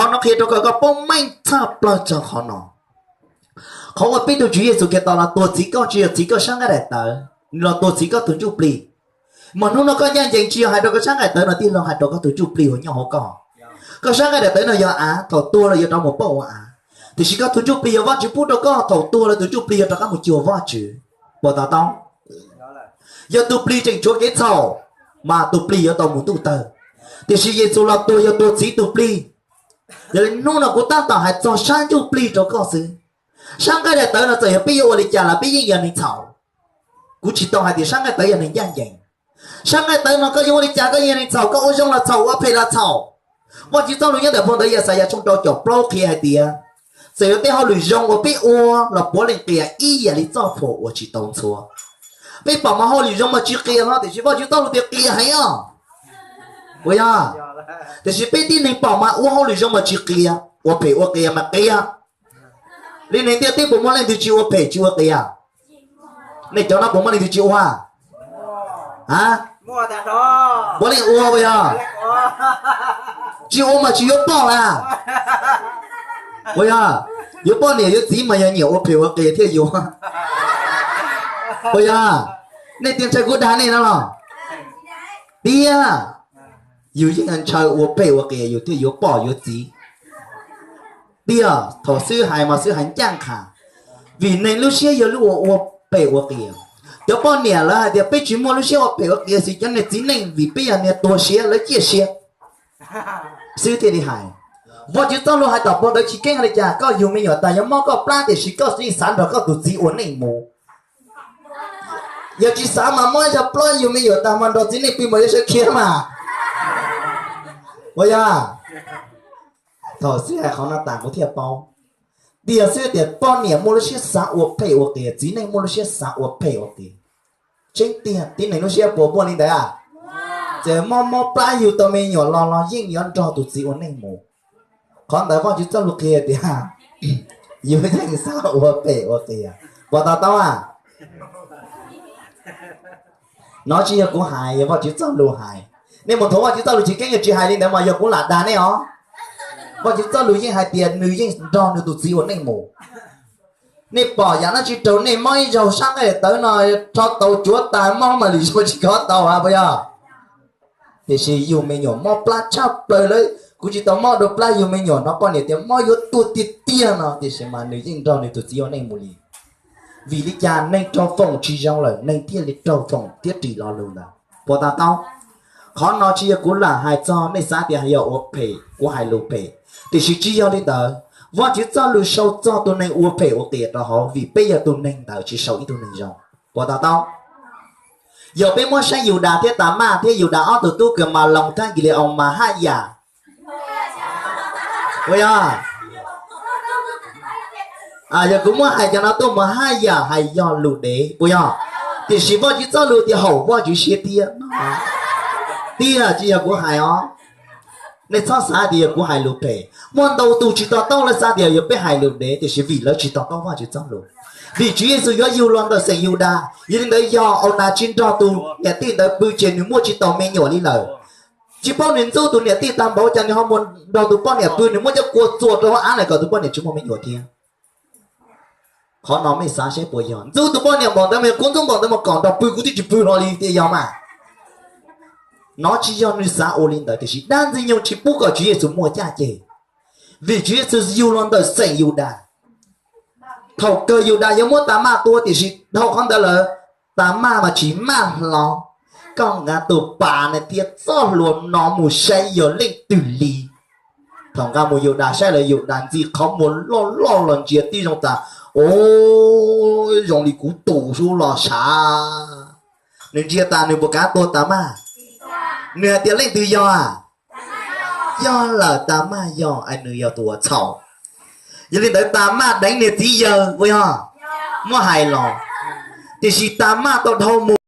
Qhov no qhia rau koj, koj paub meej tshaj plaws txog qhov no. Qhov uas peb tus Tswv Yexus Khetos los tuag txhiv koj tsis yog txhiv koj sab nqaij daim tawv, nws los tuag txhiv koj tus ntsuj plig. Mas hnub no koj ncaj ncees tsis yog hais rau koj sab nqaij tawv no tij laug, hais rau koj tus ntsuj plig uas nyob hauv koj. Koj sab nqaij daim tawv no yog av, thaum tuag los yuav rov mus pauj ua av. Tiam sis koj tus ntsuj plig yog Vajtswv pub rau koj, thaum tuag los tus ntsuj plig yuav rov qab mus cuag Vajtswv. Puas to taub? Yog tus plig tseem tshuav kev txhaum, mas tus plig yuav tau mus ntuj tawg. Tiam sis Yexus los tuag yog tuag txhiv tus plig. Yog li hnub no kuv tab tom hais txog sab ntsuj plig rau koj xwb. Sab nqaij daim tawv no txawm yog peb yuav ua li cas los peb yeej yog neeg txhaum. Kuv tsis tau hais tias sab nqaij tawv yog neeg ncaj ncees. Sab nqaij tawv no koj yuav ua li cas koj yeej yog neeg txhaum, koj ua zoo los txhaum, ua phem los txhaum. Vajtswv txoj lus nyob ntawm phau ntawv Yaxayas tshooj rau caum plaub qhia hais tias, txawm yuav tej hauj lwm zoo uas peb ua los puav leej qias ib yam li txoj phuam uas tsis tau ntxhua. Peb pom mas hauj lwm zoo mas tsis qias no, tiam sis Vajtswv txoj lus tias qias heev os. Puas yog? Tiam sis peb tib neeg pom mas ua hauj lwm zoo mas tsis qias, ua phem ua qias mas qias. Li neeg ntiaj teb puas muaj leej twg tsis ua phem tsis ua qias? Nej cov no puas muaj leej twg tsis ua? A, puav leej ua puas yog? Tsis ua mas tsis yuav poj las. Puas yog? Yuav poj niam yuav txiv mas yog nyiam ua phem ua qias thiaj yuav. Puas yog? Nej tias ntshai kuv dag nej no los? Tiag, yus yeej ntshaw ua phem ua qias yus thiaj yuav poj yuav txiv. Tiag, thaum xwb hais mas xwb hais ncaj nqha, vim neeg lub siab yog lub ua ua phem ua qias. Cov poj niam lawv hais tias peb tsis muaj lub siab ua phem ua qias xwb, cov niag txiv neej vim peb yog niag tuag siab lawv ciaj siab xwb thiaj li hais. Vajtswv txoj lus hais tom phau ntawv Chiv Keeb hais li cas? Koj yug me nyuam tas yuav mob koj plab tiam sis koj yeej xav nrog koj tus txiv ua neej mus. Yog tsis xav mas mob ib zaug plab yug me nyuam tas mas nrog txiv neej pw mas yuav sawv khiav mas. Puas yog? Thaum xwb hais qhov no tas kuv thiaj paub. Tiag xwb tias poj niam muaj lub siab xav ua phem ua qias, txiv neej muaj lub siab xav ua phem ua qias. Tseeb tiag, tib neeg lub siab puas muaj li ntawd a? Txawm mob mob plab yug tau me nyuam los los yeej yuav nrog tus txiv ua neej mus. Qhov ntawd Vajtswv txoj lus qhia tias yus yeej xav ua phem ua qias. Puas to taub a? No tsis yog kuv hais, yog Vajtswv txoj lus hais. Nej mus nthuav Vajtswv txoj lus Chiv Keeb, yog tsis hais li ntawd mas yog kuv lam dag nej os. Vajtswv txoj lus yeej hais tias nws yeej nrog nws tus txiv ua neej mus. Nej pom yam dab tsi raug nej mob ib zaug sab nqaij tawv no, rho tau cuav tas mob mas lwm zaug tsis kov tau a, puas yog? Tiam sis yug me nyuam mob plab tshaj plaws lawm, kuv tsis tau mob dua plab yug me nyuam no, poj niam tias mob yuav tuag tiag tiag no, tiam sis mas nws yeej nrog nws tus txiv ua neej mus li. Vim li cas neeg raug foom tsis zoo lawm neeg thiaj li raug foom thiab ris lo lus ntawd? Puas to taub? Qhov no tsis yog kuv lam hais txog nej xav tias yog ua phem, kuv hais lus phem, tiam sis tsis yog li ntawd. Vajtswv txoj lus sau txog tus neeg ua phem ua qias rau hauv vim peb yog tus neeg ntawd tsis sau ib tug neeg zoo. Puas to taub? Yog peb muab saib Yudas thiab Tamaj thiab Yudas ob tug tub kws mas Loos thiab Nkis Lis Oos mas haj yam, puas yog? Yog kuv muab hais cov no tuaj mas haj yam hais yog lus dev, puas yog? Tiam sis Vajtswv txoj lus tias haum Vajtswv siab thiab. Tiag, tsis yog kuv hais os. Nej txhob xav tias yog kuv hais lus phem. Muaj ntau tus tsis to taub, lawv xav tias yog peb hais lus dev, tiam sis vim lawv tsis to taub Vajtswv txoj lus. Vim Tswv Yexus yuav yug los ntawm xeem Yudas, yog li ntawd yog Aunas tsis nrog tus niam tij ntawd pw ces nws muaj tsis taus me nyuam li lawm. Tsis paub nws ntxub tus niam tij tag npaum cas nws ho mus nrog tus poj niam pw, nws muab cov kua txuas rau hauv av lawm kom tus poj niam tsis muaj me nyuam thiab. Qhov no mej xav saib puas yog ntxub tus poj niam npaum ntawd mas, yog kuv ntxub npaum ntawd mas kom nrog pw kuv twb tsis pw hlo li tias yog mas. No tsis yog nws xav ua li ntawd, tiam sis dab Ntxwg Nyoog tsis pub kom Tswv Yexus muaj caj ces. Vim Tswv Yexus yug los ntawm xeem Yudas. Thaum kawg Yudas yuav muab Tamaj tua, tiam sis dhau qhov ntawd lawm, Tamaj mas tsis maj hlo. Koj nqa tus pas no thiab txoj hlua no mus saib yog leej twg li. Thaum nqa mus Yudas saib lawm, Yudas ntxi qhov muag loj loj los ntsia tib zoo tas, o, zoo li kuv tus sub los sav. Nws ntsia tas nws puas kav tuag Tamaj? Nws hais tias leej twg yog a? Yog lawm, Tamaj yog, es nws yog tus uas txhaum. Yog li ntawd Tamaj deev niag txiv yawg puas yog? Muab hais los. Tiam sis Tamaj tau dhau mus